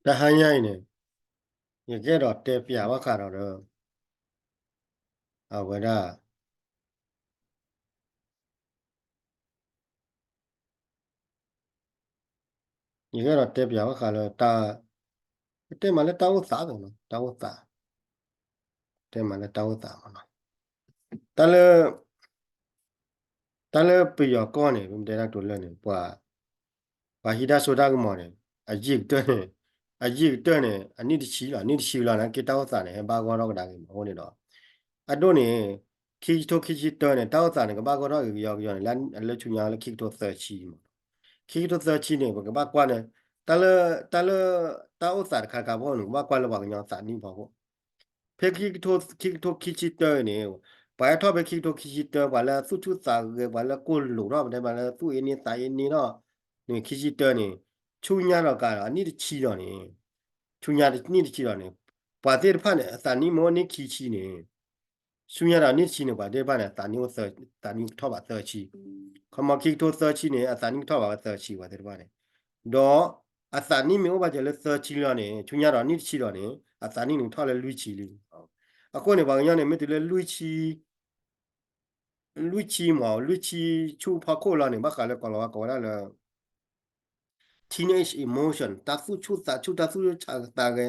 တဟါညါအံၤန့ၣ် ယကအဲၣ်ဒိးတဲပၠးဘၣ်ဃးဒီး အဝဲဒၣ် ယကအဲၣ်ဒိးတဲပၠးဘၣ်ဃးလၢတၢ်, တဲမးလၢတၢ်အိၣ်သးမးနီၤ, တၢ်အိၣ်သး, တဲမးလၢတၢ်အိၣ်သးမးနီၤ, တၢ်လၢ တၢ်လၢပယီၤကီၢ်န့ၣ် ပမ့ၢ်တဲတၢ်တိၤလၢာ်န့ၣ် ပှၤ ပှၤဟံးတၢ်စိတၢ်ကမီၤန့ၣ် အယံာ်ကတၢၢ်န့ၣ်, အယံာ်ကတၢၢ်န့ၣ် အနံၣ်တဆံလီၤ, နံၣ်တဆံလီၤန့ၣ် က့ၤတၢ်အိၣ်သးန့ၣ် ဟဲဘၣ်ဂီၢ်ထီၣ်ကဒါက့ၤမးအဃိန့ၣ်ဒီး, အဒိန့ၣ် ခံကထိခံဆံတၢန့ၣ် တၢ်အိၣ်သးန့ၣ် ကဘၣ်ဂီၢ်ထီၣ်ဂ့ၤကယီကယီန့ၣ် လၢဆူညါလၢခံကထိသၢဆံမး, ခံကထိသၢဆံန့ၣ် ပကဘၣ်ကွၢ်န့ၣ် တၢ်လၢ တၢ်လၢ တၢ်အိၣ်သးတခါတခါဖီခိၣ်န့ၣ် ကဘၣ်ကွၢ်လၢပှၤကညီသးနံၣ်ဖီခိၣ် ဖဲခံကထိခံဆံတၢအံၤန့ၣ်, ပှၤဟဲထီၣ်ဖဲခံကထိခံဆံတၢ ပှၤလၢသူၣ်ဆူၣ်သးဂဲၤ ပှၤလၢကိၢ်လိာ်ထီၣ် ပတဲမးလၢသူၣ်အ့န့သးအ့န့ထီၣ်န့ၣ် ခံဆံတၢန့ၣ်, ဆူညါဒီးကးဒီး အနံၣ်တဆံဒီးန့ၣ်, ဆူညါနံၣ်တဆံဒီးန့ၣ်, ပှၤသ့ၣ်တဖၣ်န့ၣ် အသးနံၣ်မ့ၢ်အိၣ်နံၣ်ခံဆံန့ၣ် ဆူညါဒီးနံၣ်တဆံန့ၣ် ပှၤသ့ၣ်တဖၣ်န့ၣ် သးနံၣ်အိၣ်သၢ, သးနံၣ်ကထီၣ်ဘးသၢဆံ, ခီမီခံကထိသၢဆံန့ၣ် အသးနံၣ်ကထီၣ်ဘးဝဲသၢဆံ ပှၤသ့ၣ်တဖၣ်န့ၣ်, ဒီးအသးနံၣ်မ့ၢ်အိၣ်ဘၣ်စၢၤလၢသၢဆံလီၤန့ၣ် ဆူညါဒီးနံၣ်တဆံဒီးန့ၣ် အသးနံၣ်န့ၣ်ကထီၣ်လၢလွံၢ်ဆံလံ. အဃိန့ၣ် ပှၤကညီန့ၣ် မ့ၢ်တုၤလၢလွံၢ်ဆံ လွံၢ်ဆံမး လွံၢ်ဆံဆူဖီခိၣ်လီၤန့ၣ် ဘၣ်ဃးလၢကိးလီၤဝဲကိးဝဲဒၣ်လၢ teenage emotion တၢ်သူၣ်ဆူၣ်သးဆူၣ် တၢ်သူၣ်ဆူၣ်သးဂဲၤ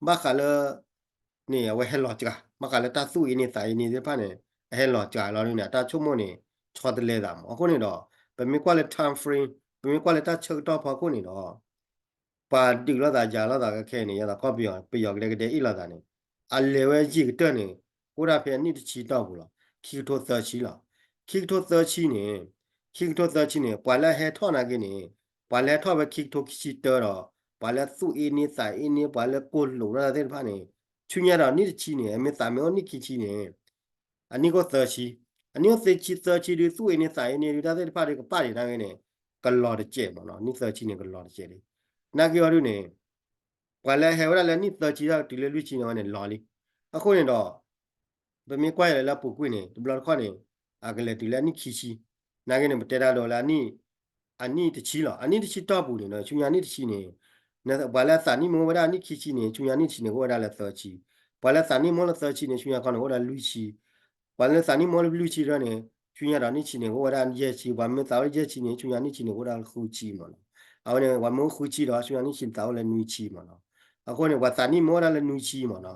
ဘၣ်ဃးလၢ န့ၣ် အဝဲဟဲလီၤစှၤ, ဘၣ်ဃးလၢတၢ်သူၣ်အ့န့သးအ့န့သ့ၣ်တဖၣ်န့ၣ် အဟဲလီၤစှၤလီၤန့ၣ် အတၢ်ဆိကမိၣ်န့ၣ် ဆီတလဲသးမး. အဃိန့ၣ်ဒီး ပမ့ၢ်ကွၢ်လၢ time frame ပမ့ၢ်ကွၢ်လၢတၢ်ဆၢကတီၢ်ဖီခိၣ်န့ၣ်ဒီး ပှၤဒုးလိာ်သးယၤလိာ်သးခဲခဲအံၤန့ၣ် ယသးကီၢ်ပယီၤ ပယီၤကဒဲကဒဲအ့ၣ်လိာ်သးန့ၣ် အလဲၤဝဲယံာ်ကတၢၢ်န့ၣ် ကအိၣ်ဒၣ်ဖဲအနံၣ်တဆံတီၢ်ပူၤလီၤ. ခံကထိသၢဆံလီၤ. ခံကထိသၢဆံန့ၣ်, ခံကထိသၢဆံန့ၣ် ပှၤလၢအဟဲထီၣ်နာ်က့န့ၣ် ပှၤလၢဟဲထီၣ်ဖဲခံကထိခံဆံတၢဒီး ပှၤလၢသူၣ်အ့န့သးအ့န့ ပှၤလၢကိၢ်လိာ်တၢ်သ့ၣ်တဖၣ်န့ၣ် ဆူညါဒီးနံၣ်တဆံန့ၣ် အမ့ၢ်သးမ့ၢ်အိၣ်နံၣ်ခံဆံန့ၣ် အနံၣ်ကအိၣ်သၢဆံ, အနံၣ်အိၣ်သၢဆံ သၢဆံဒုး သူၣ်အ့န့သးအ့န့ဒုး တၢ်သ့ၣ်တဖၣ်ဒုးကပာ်ဒံးနာ်က့န့ၣ် ကလီၤတစဲးမးနီၤ, နံၣ်သၢဆံန့ၣ် ကလီၤတစဲးလံ. နာ်က့အီၤဒုးန့ၣ် ပှၤလၢဟဲဝဲဒၣ်လၢနံၣ်သၢဆံတၢ်တုၤလၢလွံၢ်ဆံန့ၣ်ဝဲန့ၣ် လီၤလံ. အဃိန့ၣ်ဒီး ပမ့ၢ်ကွၢ်ယၤလၢလၢအပူၤကွံာ်န့ၣ် တဘျီတခီၣ်န့ၣ် အကလဲၤတုၤလၢအနံၣ်ခံဆံ, နာ်က့န့ၣ် ပတဲတၢ်ဒီးလၢ အနံၣ်တဆံလီၤ. အနံၣ်တဆံတီၢ်ပူၤန့ၣ်ဒီး ဆူညါနံၣ်တဆံန့ၣ် ပှၤလၢအသးနံၣ်မ့ၢ်အိၣ်ဝဲဒၣ်နံၣ်ခံဆံန့ၣ် ဆူညါနံၣ်တဆံန့ၣ် ကအိၣ်ဝဲဒၣ်လၢသၢဆံ, ပှၤလၢသးနံၣ်မ့ၢ်အိၣ်လၢသၢဆံန့ၣ် ဆူညါခီန့ၣ် အိၣ်ဝဲဒၣ်လွံၢ်ဆံ, ပှၤလၢသးနံၣ်မ့ၢ်အိၣ်လၢလွံၢ်ဆံဒီးန့ၣ် ဆူညါဒီးနံၣ်ဆံန့ၣ် ကအိၣ်ဝဲဒၣ်ယဲၢ်ဆံ, ပှၤမ့ၢ်သးအိၣ်လၢယဲၢ်ဆံန့ၣ် ဆူညါနံၣ်ဆံန့ၣ် ကအိၣ်ဝဲဒၣ်လၢဃုဆံမးနီၤ. အဝဲန့ၣ် ပှၤမ့ၢ်အိၣ်ဃုဆံဒီး ဆူညါနံၣ်ဆံန့ၣ် သးအိၣ်လၢနွံဆံမးနီၤ. အဃိန့ၣ် ပှၤသးနံၣ်မ့ၢ်အိၣ်ဝဲဒၣ်လၢနွံဆံမးနီၤ,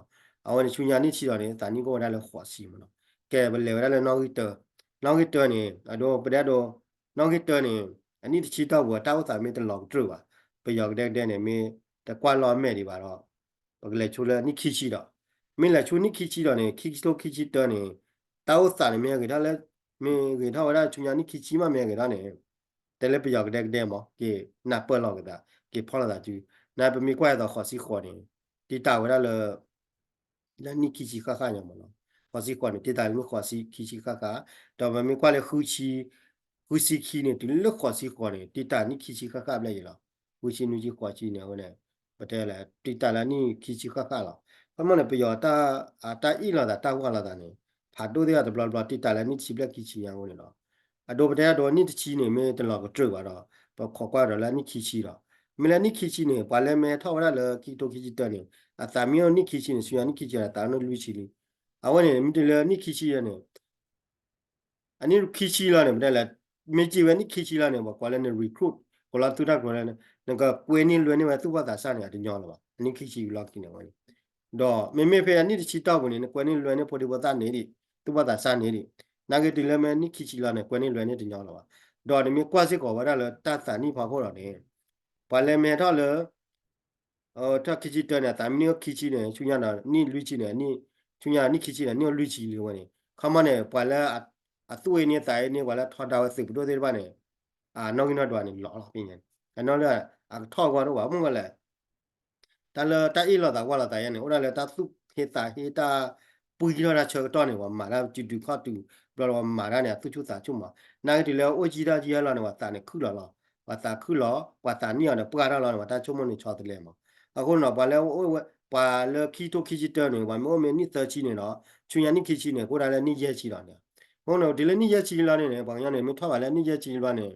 အဝဲန့ၣ် ဆူညါနံၣ်ဆံဒီးန့ၣ် သးနံၣ်ကအိၣ်ဝဲဒၣ်လၢဃိးဆံမးနီၤ. ကဲ ပလဲၤဝဲဒၣ်လၢနီၣ်ဂံၢ်တၢ, နီၣ်ဂံၢ်တၢန့ၣ် အဒိ ပတဲဒိ နီၣ်ဂံၢ်တၢန့ၣ် အနံၣ်တဆံတီၢ်ပူၤ တၢ်အိၣ်သးမ့ၢ်တလီၤကတြူာ်ဘၣ်, ပယီၤကဒဲကဒဲန့ၣ် မ့ၢ်တကွၢ်လီၤမဲာ်ဒံးဘၣ်ဒီး ပကလဲၤဆူလၢနံၣ်ခံဆံဒီး, မ့ၢ်လဲၤဆူနံၣ်ခံဆံဒီးန့ၣ် ခံကထိခံဆံတၢန့ၣ် တၢ်အိၣ်သးန့ၣ် မ့ၢ်ဂ့ၤထီၣ်လၢ မ့ၢ်ဂ့ၤထီၣ်ဝဲဒၣ်ဆူညါနံၣ်ခံဆံမးမ့ၢ်ဂ့ၤထီၣ်န့ၣ် တဲလၢပယီၤကဒဲကဒဲမး က့ၤနၢ်ပၢၢ်လီၤက့ၤသး က့ၤဖီၣ်လိာ်သးစု, နပမ့ၢ်ကွၢ်အသိးဃိးဆံဃိးန့ၣ် တံၢ်တၢ်ဝဲဒၣ်လၢ လၢနံၣ်ခံဆံဃၣ်ဃၣ်ညါမးနီၤ, ဃိးဆံဃိးန့ၣ် တံၢ်တၢ်လၢနံၣ်ဃိးဆံခံဆံဃၣ်ဃၣ်, ဒီးပမ့ၢ်ကွၢ်လၢ ဃုဆံခံန့ၣ် တုၤလၢဃိးဆံဃိးန့ၣ် တံၢ်တၢ်နံၣ်ခံဆံဃၣ်ဃၣ်ဘျဲၣ်ယံၤလီၤ. ဃုဆံနွံဆံဃိးဆံန့ၣ် အဝဲန့ၣ် ပတဲလၢ တံၢ်တၢ်လၢနံၣ်ခံဆံဃၣ်ဃၣ်လီၤ. ခီမီန့ၣ် ပယီၤတၢ် တၢ်အ့ၣ်လိာ်သးတၢ်ဝၢ်လိာ်သးန့ၣ် ဖးဒိၣ်သ့ၣ်တဖၣ်တဘျီတဘျီ တံၢ်တၢ်လၢနံၣ်တဆံဘျဲၣ်ခံဆံညါအဃိန့ၣ်လီၤ. အဒိ ပတဲအဒိ နံၣ်တဆံန့ၣ် မ့ၢ်တလီၤကတြူာ်ဘၣ်ဒီး ပခိးကွၢ်ဒီးလၢနံၣ်ခံဆံဒီး မ့ၢ်လၢနံၣ်ခံဆံန့ၣ် ပှၤလၢမ့ၢ်ဟဲထီၣ်ဝဲဒၣ်လၢခံကထိခံဆံတၢန့ၣ် အသးမ့ၢ်အိၣ်နံၣ်ခံဆံန့ၣ် ဆူညါနံၣ်ခံဆံဒီး သးအိၣ်နံၣ်လွံၢ်ဆံလံ. အဝဲန့ၣ် မ့ၢ်တုၤလၢနံၣ်ခံဆံန့ၣ် အနံၣ်ခံဆံလီၤန့ၣ် ပတဲလၢ မ့ၢ်စံးဝဲနံၣ်ခံဆံလီၤန့ၣ် ပှၤကိးလၢန recruit ကိးလီၤသုတၢ်ကျိၤလၢ နကကွဲန့ၢ်လွဲန့ၢ်ဝဲသူၣ်ဘီၣ်သးစၢ်န့ၣ် အတညီလၢၤဘၣ်. အနံၣ်ခံဆံလီၢ်ခံန့ၣ်ဝဲန့ၣ် ဒီးမ့မ့ၢ်ဖဲအနံၣ်တဆံတီၢ်ပူၤန့ၣ် နကွဲန့ၢ်လွဲန့ၢ်ဖိဒံဖိသၣ်န့ၣ်ဒံး သူၣ်ဘီၣ်သးစၢ်န့ၣ်ဒံး နာ်က့တုၤလၢမ့ၢ်နံၣ်ခံဆံလီၤန့ၣ် ကွဲန့ၢ်လွဲန့ၢ်တညီလၢၤဘၣ်. ဒီးနမ့ၢ်ကွၢ်စ့ၢ်ကီးဝဲဒၣ်လၢတၢ်သးနံၣ်ဖီခိၣ်ဒီးန့ၣ် ပှၤလၢမ့ၢ်ဟဲထီၣ်လၢ ထီၣ်ခံဆံတၢန့ၣ် အသးမ့ၢ်နံၣ်အိၣ်ခံဆံန့ၣ် ဆူညါဒီးနံၣ်လွံၢ်ဆံန့ၣ် ဆူညါနံၣ်ခံဆံန့ၣ် နံၣ်အိၣ်လွံၢ်ဆံလံဝဲန့ၣ် ခီမီန့ၣ် ပှၤလၢ အသူၣ်အ့န့သးအ့န့ ပှၤလၢထီဒါဝဲသုးပဒိၣ်သ့ၣ်တဖၣ်န့ၣ် အနီၣ်ဂံၢ်နီၣ်ဒွးန့ၣ် လီၤလီၤပညါန့ၣ် အနီၣ်လၢအကထီၣ်အဂီၢ်တအိၣ်ဘၣ် မ့ၢ်ဝဲလဲၣ် တၢ်လၢတၢ်အ့ၣ်လိာ်သးဝၢ်လိာ်သးယါန့ၣ် အိၣ်ဒၣ်လၢတၢ်သူၣ်ဟ့သးဟ့တၢ်ပှံထီၣ်တၢ်ဆၢကတီၢ်န့ၣ် ပှၤမၤတၢ်စုဒုခီၣ်တုၤ ဘျီလၢပှၤမၤတၢ်န့ၣ် အသူၣ်ဆူၣ်သးဆူၣ်မး နာ်က့တုၤလၢအိၣ်ကံထီၣ်ကံဟဲလီၤန့ၣ် ပှၤသးန့ၣ်ခုၣ်လီၤလီၤ ပှၤသးခုၣ်လီၤ ပှၤသးနံၣ်အီၤန့ၣ် ပှၢ်ထီၣ်လီၤန့ၣ် ပှၤတၢ်ဆိကမိၣ်န့ၣ်ဆီတလဲမး အဃိန့ၣ်ဒီး ပှၤလၢအိၣ်ဝဲ ပှၤလၢခံကထိခံဆံတၢန့ၣ် ပှၤမ့ၢ်အိၣ်မ့ၢ်နံၣ်သၢဆံန့ၣ်ဒီး ဆူညါနံၣ်ခံဆံန့ၣ် ကအိၣ်ဒၣ်လၢနံၣ်ယဲၢ်ဆံလီၤန့ၣ် အဃိန့ၣ် တုၤလၢနံၣ်ယဲၢ်ဆံလီၤန့ၣ် ပှၤကညီန့ၣ် မ့ၢ်ထီၣ်ဘးလၢနံၣ်ယဲၢ်ဆံလီၤန့ၣ်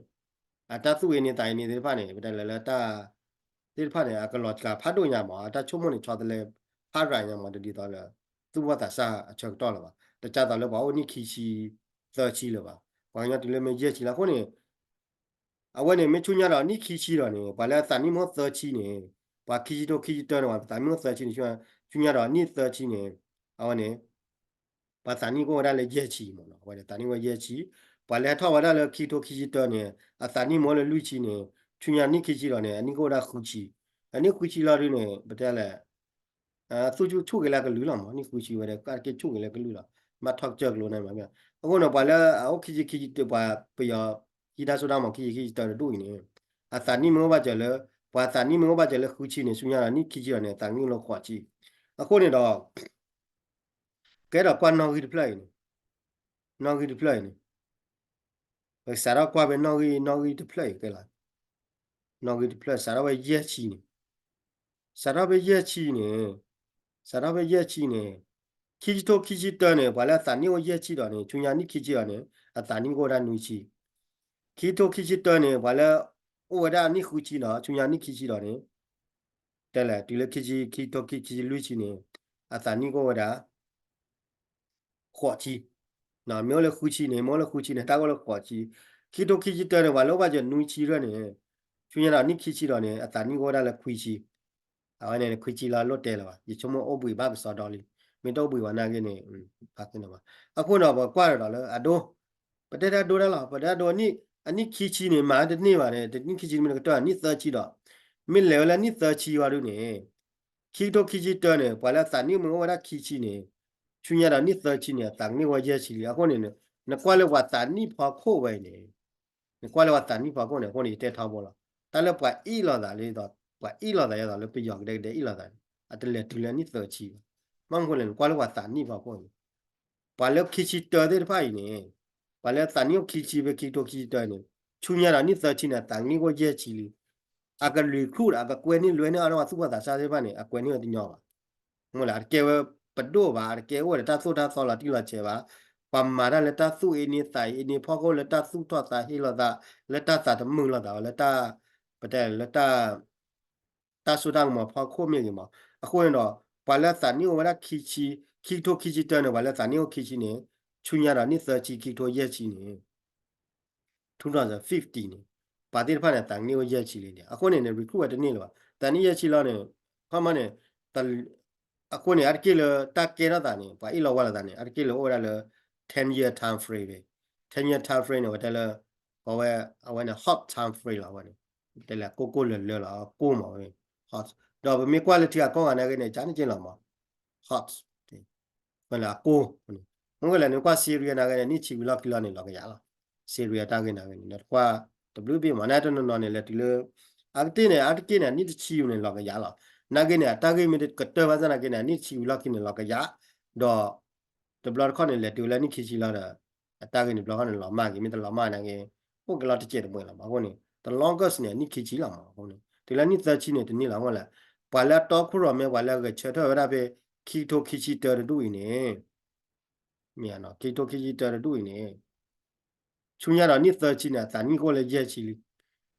အတၢ်သူၣ်အ့န့သးအ့န့သ့ၣ်တဖၣ်န့ၣ် ပတဲလၢလၢတၢ် သ့ၣ်တဖၣ်န့ၣ် အကလီၤစှၤဖးဒိၣ်ညါမး အတၢ်ဆိကမိၣ်န့ၣ် ဆီတလဲဖးရၤညါမး တဒ်သိးလၢ သူၣ်ဘီၣ်သးစၢ်အဆၢကတီၢ်လၢၤဘၣ်. တကးသိးလၢပှၤအိၣ်နံၣ်ခံဆံ သၢဆံလၢၤဘၣ်. ပှၤကညီတုၤလၢမ့ၢ်ယဲၢ်ဆံလီၤ. အဃိန့ၣ် အဝဲန့ၣ် မ့ၢ်ဆူညါဒီးနံၣ်ခံဆံဒီးန့ၣ် ပှၤလၢအသးနံၣ်မ့ၢ်သၢဆံန့ၣ် ပှၤခံဆံထိခံဆံတၢန့ၣ် ပှၤသးနံၣ်မ့ၢ်သၢဆံန့ၣ် ဆူညါဒီးနံၣ်သၢဆံန့ၣ် အဝဲန့ၣ် ပှၤသးနံၣ်ကအိၣ်ဝဲဒၣ်လၢယဲၢ်ဆံမးနီၤ, အဝဲန့ၣ်သးနံၣ်ကအိၣ်ယဲၢ်ဆံ, ပှၤလၢဟဲထီၣ်ဝဲဒၣ်လၢခံကထိခံဆံတၢန့ၣ် အသးနံၣ်မ့ၢ်အိၣ်လၢလွံၢ်ဆံန့ၣ် ဆူညါနံၣ်ခံဆံဒီးန့ၣ် အနံၣ်ကအိၣ်ဝဲဒၣ်ဃုဆံ, အနံၣ်ဃုဆံလီၤဒုန့ၣ် ပတဲလဲၣ် သူၣ်ဆူၣ်က့ၤလၢကလုာ်လီၤမး, နံၣ်ဃုဆံဝဲဒီး ကက့ၤဆူၣ်က့ၤလၢကလုာ်လီၤ, ဘၣ်ထီၣ်ကစၢၢ်ကလိန့ၣ်မး. အဃိန့ၣ် ပှၤလၢအအိၣ်ခံဆံခံဆံတၢ ပှၤပယီၤ ဟံးတၢ်စိတၢ်ကမီၤခံဆံခံဆံတၢတဒူၣ်အံၤန့ၣ် အသးနံၣ်မ့ၢ်အိၣ်ဘၣ်စၢၤလၢ ပှၤသးနံၣ်မ့ၢ်အိၣ်ဘၣ်စၢၤလၢဃုဆံန့ၣ် ဆူညါဒီးနံၣ်ခံဆံဒီးန့ၣ် အသးနံၣ်အိၣ်လၢဃိးဆံ, အဃိန့ၣ်ဒီး ကဲဒီးကွၢ်နီၣ်ဂံၢ်တဖျၢၣ်အံၤန့ၣ်, နီၣ်ဂံၢ်တဖျၢၣ်အံၤန့ၣ် ပစးထီၣ်ကွၢ်ဖဲနီၣ်ဂံၢ် နီၣ်ဂံၢ်တဖျၢၣ်အံၤကဲလီၤ, နီၣ်ဂံၢ်တဖျၢၣ် စးထီၣ်ဖဲယဲၢ်ဆံန့ၣ်, စးထီၣ်ဖဲယဲၢ်ဆံန့ၣ်, စးထီၣ်ဖဲယဲၢ်ဆံန့ၣ်, ခံကထိခံဆံတၢန့ၣ် ပှၤလၢအသးနံၣ်အိၣ်ယဲၢ်ဆံဒီးန့ၣ် ဆူညါနံၣ်ခံဆံဒီးန့ၣ် အသးနံၣ်ကအိၣ်ဝဲဒၣ်နွံဆံ, ခံကထိခံဆံတၢန့ၣ် ပှၤလၢအိၣ်ဝဲဒၣ်နံၣ်ဃုဆံဒီး ဆူညါနံၣ်ခံဆံဒီးန့ၣ် တဲလဲၣ် တုၤလၢခံဆံ ခံကထိခံဆံလွံၢ်ဆံန့ၣ် အသးနံၣ်ကအိၣ်ဝဲဒၣ် ဃိးဆံ, မ့ၢ်အိၣ်လၢဃုဆံန့ၣ် မ့ၢ်အိၣ်လၢဃုဆံန့ၣ် တၢ်ကအိၣ်လၢဃိးဆံ, ခံကထိခံဆံတၢန့ၣ် ပှၤလၢအိၣ်ဘၣ်စၢၤနွံဆံရၢၢ်န့ၣ် ဆူညါဒီးနံၣ်ခံဆံဒီးန့ၣ် အသးနံၣ်ကအိၣ်ဝဲဒၣ်လၢခွံဆံ, အဝဲန့ၣ် ခွံဆံလီၤလိၣ်တဲလၢၤဘၣ်, ယဆိကမိၣ်အိၣ်ဘှံးဘၣ်ကစီဒီလံ, မ့ၢ်တအိၣ်ဘှံးဘၣ်နာ်က့န့ၣ် ဖးသ့လၢၤဘၣ်. အဃိန့ၣ် ပကွၢ်ဒီးလၢအဒိ ပတဲတၢ်ဒိတၢ်လီၤ, ပတဲတၢ်ဒိ အနံၣ်ခံဆံန့ၣ် မၤတန့ၢ်ဘၣ်န့ၣ် နံၣ်ခံဆံမ့ၢ်တကတၢၢ် နံၣ်သၢဆံဒီး မ့ၢ်လဲၤဝဲလၢနံၣ်သၢဆံဝဲဒုန့ၣ် ခံကထိခံဆံတၢန့ၣ် ပှၤလၢအသးနံၣ်မ့ၢ်အိၣ်ဝဲဒၣ်ခံဆံန့ၣ် ဆူညါဒီးနံၣ်သၢဆံန့ၣ် အသးနံၣ်ဝဲယဲၢ်ဆံလံ. အဃိန့ၣ် နကွၢ်လၢပှၤသးနံၣ်ဖီခိၣ်ဝဲအံၤန့ၣ် နကွၢ်လၢပှၤသးနံၣ်ဖီခိၣ်န့ၣ် အဃိန့ၣ် ယတဲထီဘိလီၤ. တၢ်လၢပှၤအ့ၣ်လိာ်သးလၢဒီး ပှၤအ့ၣ်လိာ်သးဒ်သိးလၢပယီၤကဒဲကဒဲအ့ၣ်လိာ်သးန့ၣ် အတလဲၤတုၤလၢနံၣ်သၢဆံဘၣ်. မ့ၢ်မနုၤလဲၣ် နကွၢ်လၢပှၤသးနံၣ်ဖီခိၣ်န့ၣ် ပှၤလၢခံဆံတၢသ့ၣ်တဖၣ်အံၤန့ၣ် ပှၤလၢသးနံၣ်အိၣ်ခံဆံဖဲခံကထိခံဆံတၢန့ၣ် ဆူညါဒီးနံၣ်သၢဆံန့ၣ် အသးနံၣ်အိၣ်ယဲၢ်ဆံလံ. အက recruit အကကွဲန့ၢ်လွဲန့ၢ်အီၤဒီးပှၤသူၣ်ဘီၣ်သးစၢ်သ့ၣ်တဖၣ်န့ၣ် အကွဲန့ၢ်ဝဲတညီဘၣ်. မ့ၢ်လၢအတကဲဝဲပဒိၣ်ဘၣ်, အတကဲအိၣ်ဒီးတၢ်သိၣ်တၢ်သီလီၤတံၢ်လီၤဆဲးဘၣ်. ပှၤမၤတၢ်လၢတၢ်သူၣ်အ့န့သးအ့န့ဖီခိၣ် လၢတၢ်သူၣ်ထီၣ်သးဟ့လိာ်သး, လၢတၢ်သးတမုာ်လိာ်သးဝဲ လၢတၢ် ပတဲလၢတၢ် တၢ်စိတၢ်ကမီၤဖီခိၣ်မ့ၢ်ဂ့ၤမး. အဃိန့ၣ်ဒီး ပှၤလၢသးနံၣ်အိၣ်ဝဲဒၣ်ခံဆံ, ခံကထိခံဆံတၢန့ၣ် ပှၤလၢသးနံၣ်အိၣ်ခံဆံန့ၣ် ဆူညါဒီးနံၣ်သၢဆံ ခံကထိယဲၢ်ဆံန့ၣ် two thousand fifty န့ၣ် ပှၤသ့ၣ်တဖၣ်န့ၣ် သးနံၣ်အိၣ်ယဲၢ်ဆံလံန့ၣ်. အဃိန့ၣ်န့ၣ် recruit ဝဲတန့ၢ်လၢၤဘၣ်. သးနံၣ်ယဲၢ်ဆံလီၤန့ၣ် ခီမီန့ၣ် အဃိန့ၣ် အါတက့ၢ်လၢတၢ်ကဲထီၣ်သးန့ၣ် ပှၤအ့ၣ်လိာ်ဝါလိာ်သးန့ၣ် အါတက့ၢ်လၢအိၣ်ဝဲဒၣ်လၢ ten year time frame န့ၣ်, ten year time frame န့ၣ် ပတဲလၢ ပဝဲ အဝဲန့ၣ် hot time frame လီၤ. အဝဲန့ၣ် တဲလၢကိၢ်ကိၢ်လၢၤလၢၤလီၤ ကိၢ်မးဝဲ hot. ဒီးပမ့ၢ်ကွၢ်လၢထံဂၤကီၢ်ဂၤနာ်က့န့ၣ် ကန့ၣ်က့လီၤမး hot ဝဲလၢအကိၢ်, မ့ၢ်ကလဲၣ်န့ၣ် ကွၢ် Syria နာ်က့န့ၣ် နံၣ်ဆံဝံၤလီၢ်ခံလီၤန့ၣ် လီၤကယၤလီၤ. Syria တၢ်ဂ့ၢ်နာ်က့န့ၣ် နကွၢ်တဘျုးဘ့ၣ်မး နတနီၤနီၤန့ၣ် လဲၤတုၤလၢ အကတ့ၢ်န့ၣ် အါတက့ၢ်န့ၣ် နံၣ်တဆံန့ၣ် လီၤကယၤလီၤ. နာ်က့န့ၣ် အတၢ်ဂ့ၢ်မ့ၢ်ကတၢၢ်ဘၣ်ဆၣ်နာ်က့န့ၣ် နံၣ်တဆံဝံၤလီၢ်ခံန့ၣ် လီၤကယၤ, ဒီး တဘျီတခီၣ်န့ၣ် လဲၤတုၤလၢနံၣ်ခံဆံလီၤဒီး အတၢ်ဂ့ၢ်န့ၣ် တဘျီတခီၣ်န့ၣ် လီၤမၢ်က့ၤ မ့ၢ်တလီၤမၢ်နာ်က့ အိၣ်က့ၤလီၤတစဲးတမှဲၤလီၤမး. အဃိန့ၣ် the longest န့ၣ် နံၣ်ခံဆံလီၤမး. အဃိန့ၣ် တုၤလၢနံၣ်သၢဆံန့ၣ် တန့ၢ်လီၤ. မ့ၢ်လဲၣ် ပှၤလၢအတီခိၣ်ရိၣ်မဲ ပှၤလၢအဂဲၤဆၢထၢၣ်ဝဲဒၣ်ဖဲ ခံကထိခံဆံတၢတဒူၣ်အံၤန့ၣ် မ့ၢ်ဧါနီၤ ခံကထိခံဆံတၢတဒူၣ်အံၤန့ၣ် ဆူညါဒီးနံၣ်သၢဆံန့ၣ် အသးနံၣ်ကအိၣ်လၢယဲၢ်ဆံလံ.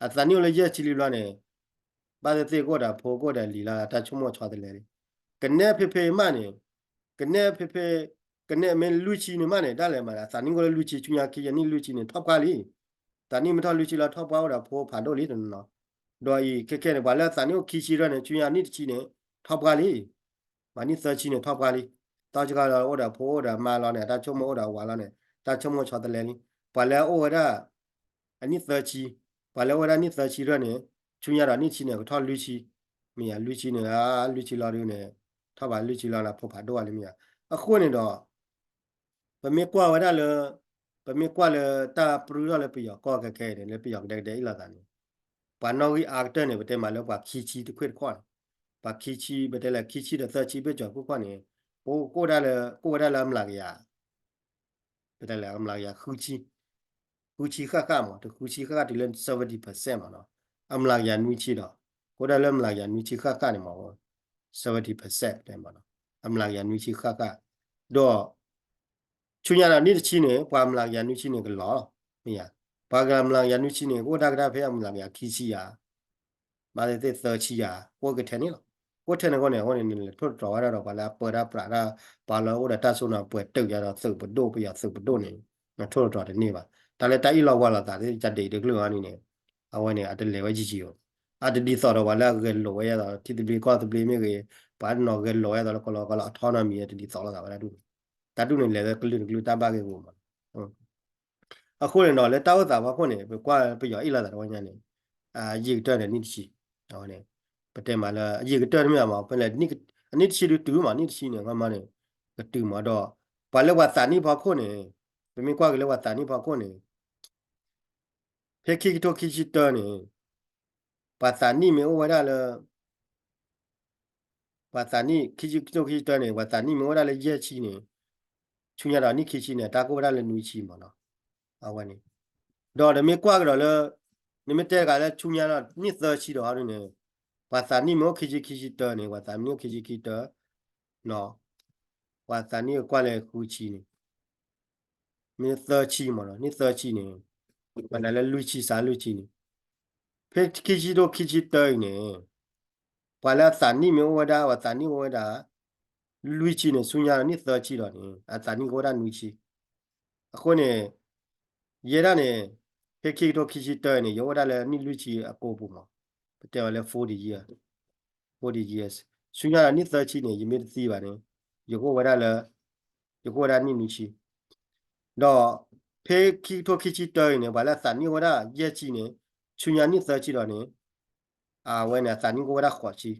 အသးနံၣ်အိၣ်လၢယဲၢ်ဆံလံဘျီန့ၣ် ဘၣ်သ့ၣ်သ့ၣ်ကအိၣ်ဒီးဖိကအိၣ်ဒီးလံၤလီၤ တၢ်ဆိကမိၣ်ဆီတလဲလံ. ကနဲၣ်ဖဲဖဲမးန့ၣ် ကနဲၣ်ဖဲဖဲ ကနဲၣ်မ့ၢ်လွံၢ်ဆံန့ၣ်မးန့ၣ် ဒၣ်လဲာ်မး အသးနံၣ်ကအိၣ်လၢလွံၢ်ဆံ ဆူညါခံဆံနံၣ်လွံၢ်ဆံန့ၣ် ထီၣ်ပှၢ်လံ. သးနံၣ်မ့ၢ်ထီၣ်လွံၢ်ဆံလီၤ ထီၣ်ပှၢ်အိၣ်ဒီးဖိဖးဒိၣ်လံတနီၤနီၤ. ဒီးအံၤခဲခဲန့ၣ် ပှၤလၢအသးနံၣ်အိၣ်ခံဆံရၢၢ်န့ၣ် ဆူညါနံၣ်တဆံန့ၣ် ထီၣ်ပှၢ်လံ. ပှၤနံၣ်သၢဆံန့ၣ် ထီၣ်ပှၢ်လံ. တီဆှါလီၤအိၣ်ဒီးဖိအိၣ်ဒီးမါလီၤန့ၣ် အတၢ်ဆိကမိၣ်အိၣ်ဒီးဝၤလီၤန့ၣ် တၢ်ဆိကမိၣ်ဆီတလဲလံ. ပှၤလၢအအိၣ်ဝဲဒၣ် အနံၣ်သၢဆံ, ပှၤလၢအအိၣ်ဝဲဒၣ်နံၣ်သၢဆံရၢၢ်န့ၣ် ဆူညါဒီးနံၣ်ဆံန့ၣ် ကထီၣ်လွံၢ်ဆံ, မ့ၢ်ယၤ လွံၢ်ဆံန့ၣ် လွံၢ်ဆံလီၤဒုန့ၣ် ထီၣ်ဘးလွံၢ်ဆံလီၤန့ၣ် ဖိဖးဒိၣ်ဝဲလံမ့ၢ်ယၤ. အဃိန့ၣ်ဒီး ပမ့ၢ်ကွၢ်ဝဲဒၣ်လၢ ပမ့ၢ်ကွၢ်လၢတၢ်ပြူထီၣ်လၢပယီၤကီၢ်ခဲခဲအံၤန့ၣ် လၢပယီၤကဒဲကဒဲအ့ၣ်လိာ်သးန့ၣ် ပှၤနီၣ်ဂံၢ်အါကတၢၢ်န့ၣ် ပတဲမးလၢပှၤခံဆံတခွ့ၣ်တခီၣ်န့ၣ် ပှၤခံဆံ ပတဲလၢခံဆံဒီးသၢဆံဘ့ၣ်ကၠီၤခွ့ၣ်ခီၣ်န့ၣ် ပအိၣ်ဝဲဒၣ်လၢ ကအိၣ်ဝဲဒၣ်လၢအမျးကယၤ ပတဲလၢအမျးကယၤဃုဆံ, ဃုဆံဃၣ်ဃၣ်မး တဃုဆံဃၣ်ဃၣ်တုၤလၢ seventy percent မးနီၤ, အမျးကယၤနွံဆံဒီး ကအိၣ်ဒၣ်လၢအမျးကယၤနွံဆံဃၣ်ဃၣ်န့ၣ်မး seventy percent တဲမးနီၤ, အမျးကယၤနွံဆံဃၣ်ဃၣ်, ဒီး ဆူညါဒီးနံၣ်တဆံန့ၣ် ပှၤအမျးကယၤနွံဆံန့ၣ်ကလီၤလီၤ, မ့ၢ်ယၤ, ပှၤအမျးကယၤနွံဆံန့ၣ် ကအိၣ်ဒၣ်ကဒါဖဲအမျးကယၤခံဆံယၤ ဘၣ်သ့ၣ်သ့ၣ်သၢဆံယၤ အိၣ်ကထဲန့ၣ်လီၤ. အိၣ်ထဲန့ၣ်အဃိန့ၣ် အဃိန့ၣ် နလဲၤထိၣ်သတြီၤဝဲဒၣ်ဒီး ပှၤလၢအပၢတၢ်ပြးတၢ် ပှၤလၢအအိၣ်ဒီးတၢ်စိတၢ်ကမီၤပှဲၤတုာ်ယါဒီးသုးပဒိၣ် ပယီၤသုးပဒိၣ်န့ၣ် နထိၣ်သတြီၤတန့ၢ်ဘၣ်. တၢ်လၢတၢ်အ့ၣ်လိာ်ဝါလိာ်သးသ့ၣ် ကဒံးတကလုာ်အံၤန့ၣ်န့ၣ် အဝဲန့ၣ် အတလဲၤဝဲယံာ်ယံာ်ဘၣ်. အတဒ်သိးဒီးပှၤလၢအဂဲၤလိာ်ဝဲဒၣ်ဒီး ထံသဘျ့ကီၢ်သဘျ့မ့ၢ်ဂ့ၤ, ပှၤနီၢ်ဂဲၤလိာ်ဝဲဒၣ်လၢကလီကလီ autonomy တဒ်သိးလိာ်သးဝဲဒၣ်ဒူၣ်န့ၣ်. တၢ်ဒူၣ်န့ၣ် လဲၤလၢကလုာ်တကလုာ်တၢ်ဘၣ်ဂ့ၢ်ဂီၢ်မး. အဃိန့ၣ်ဒီး လၢတၢ်အိၣ်သးဖီခိၣ်န့ၣ် ပကွၢ်ပယီၤအ့ၣ်လိာ်သးတဝဲညါန့ၣ် အယံာ်ကတၢၢ်န့ၣ် နံၣ်တဆံ, အဝဲန့ၣ် ပတဲမးလၢအယံာ်ကတၢၢ်တမ့ၢ်မး ဖဲလဲၣ် အနံၣ်တဆံဒုးတုၤမး နံၣ်တဆံန့ၣ် မ့ၢ်န့ၣ် ကတုၤမးဒီး ပှၤလၢပှၤသးနံၣ်ဖီခိၣ်န့ၣ် ပမ့ၢ်ကွၢ်က့ၤလၢပှၤသးနံၣ်ဖီခိၣ်န့ၣ် ဖဲခံကထိခံဆံတၢန့ၣ် ပှၤသးနံၣ်မ့ၢ်အိၣ်ဝဲဒၣ်လၢ ပှၤသးနံၣ် ခံကထိခံဆံတၢန့ၣ် ပှၤသးနံၣ်မ့ၢ်အိၣ်ဝဲဒၣ်လၢယဲၢ်ဆံန့ၣ် ဆူညါဒီးနံၣ်ခံဆံန့ၣ် တၢ်ကအိၣ်ဝဲဒၣ်လၢနွံဆံမးနီၤ. အဝဲန့ၣ် ဒီးနမ့ၢ်ကွၢ်ကဒီးလၢ နမ့ၢ်တဲတဂၤလၢဆူညါဒီးနံၣ်သၢဆံဒီးအီၤဒ်န့ၣ် ပှၤသးနံၣ်မ့ၢ်အိၣ်ခံဆံခံဆံတၢန့ၣ် ပှၤသးနံၣ်အိၣ်ခံဆံခံဆံတၢ နီၤ ပှၤသးနံၣ်ကွၢ်လဲၤဃုဆံန့ၣ် မ့ၢ်သၢဆံမးနီၤ နံၣ်သၢဆံန့ၣ် ပှၤသးလၢလွံၢ်ဆံစးလွံၢ်ဆံန့ၣ် ဖဲခံဆံဒိၣ်ခံဆံတၢအံၤန့ၣ် ပှၤလၢအသးနံၣ်မ့ၢ်အိၣ်ဝဲဒၣ် ပှၤသးနံၣ်အိၣ်ဝဲဒၣ် လွံၢ်ဆံန့ၣ် ဆူညါဒီးနံၣ်သၢဆံဒီးန့ၣ် အသးနံၣ်ကအိၣ်ဝဲဒၣ်နွံဆံ အဃိန့ၣ် ယဲဒၣ်န့ၣ် ဖဲခံကထိခံဆံတၢအံၤန့ၣ် ယအိၣ်ဝဲဒၣ်လၢနံၣ်လွံၢ်ဆံအကိာ်ပူၤမး ပတဲဝဲလၢ forty year, forty years ဆူညါဒီးနံၣ်သၢဆံန့ၣ် ယမ့ၢ်တသံဘၣ်န့ၣ် ယကအိၣ်ဝဲဒၣ်လၢ ယကအိၣ်ဝဲဒၣ်နံၣ်နွံဆံ ဒီး ဖဲခံကထိခံဆံတၢအံၤန့ၣ် ပှၤလၢအသးနံၣ်အိၣ်ဝဲဒၣ်ယဲၢ်ဆံန့ၣ် ဆူညါနံၣ်သၢဆံဒီးန့ၣ် အဝဲန့ၣ် အသးနံၣ်ကအိၣ်ဝဲဒၣ်ဃိးဆံ, အဝဲ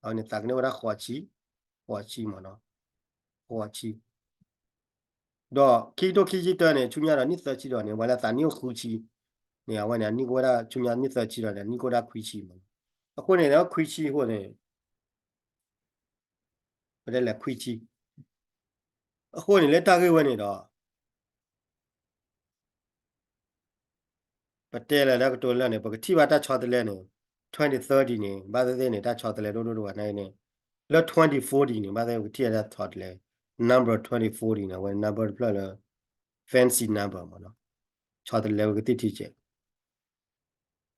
န့ၣ် သးကန့ၢ်ဝဲဒၣ်ဃိးဆံ, ဃိးဆံမးနီၤ, ဃိးဆံ ဒီးခံကထိခံဆံတၢန့ၣ် ဆူညါဒီးနံၣ်သၢဆံဒီးန့ၣ် ပှၤလၢအသးနံၣ်အိၣ်ဃုဆံန့ၣ် အဝဲန့ၣ် အနံၣ်ကအိၣ်ဝဲဒၣ် ဆူညါနံၣ်သၢဆံဒီးန့ၣ် အနံၣ်ကအိၣ်ဒၣ်ခွံဆံမးနီၤ. အဃိန့ၣ် လၢခွံဆံအဃိန့ၣ် ပတဲလဲၤခွံဆံ အဃိန့ၣ် လၢတၢ်ဂ့ၢ်ဝဲန့ၣ်ဒီး ပတဲလၢတၢ်ကတိၤလၢာ်န့ၣ် ပကထံၣ်ဘၣ်တၢ်ဆီတလဲန့ၣ် twenty thirty န့ၣ် ဘၣ်သ့ၣ်သ့ၣ်န့ၣ် တၢ်ဆီတလဲဒိၣ်ဒိၣ်တဝဲန့ၣ် လၢ twenty forty န့ၣ် ဘၣ်သ့ၣ်သ့ၣ်ပကထံၣ်ဘၣ်တၢ်ဆီတလဲ number twenty forty န့ၣ် အဝဲ number တဖျၢၣ်လၢ fancy number မးနီၤ ဆီတလဲဝဲကသံၣ်ထံကဲး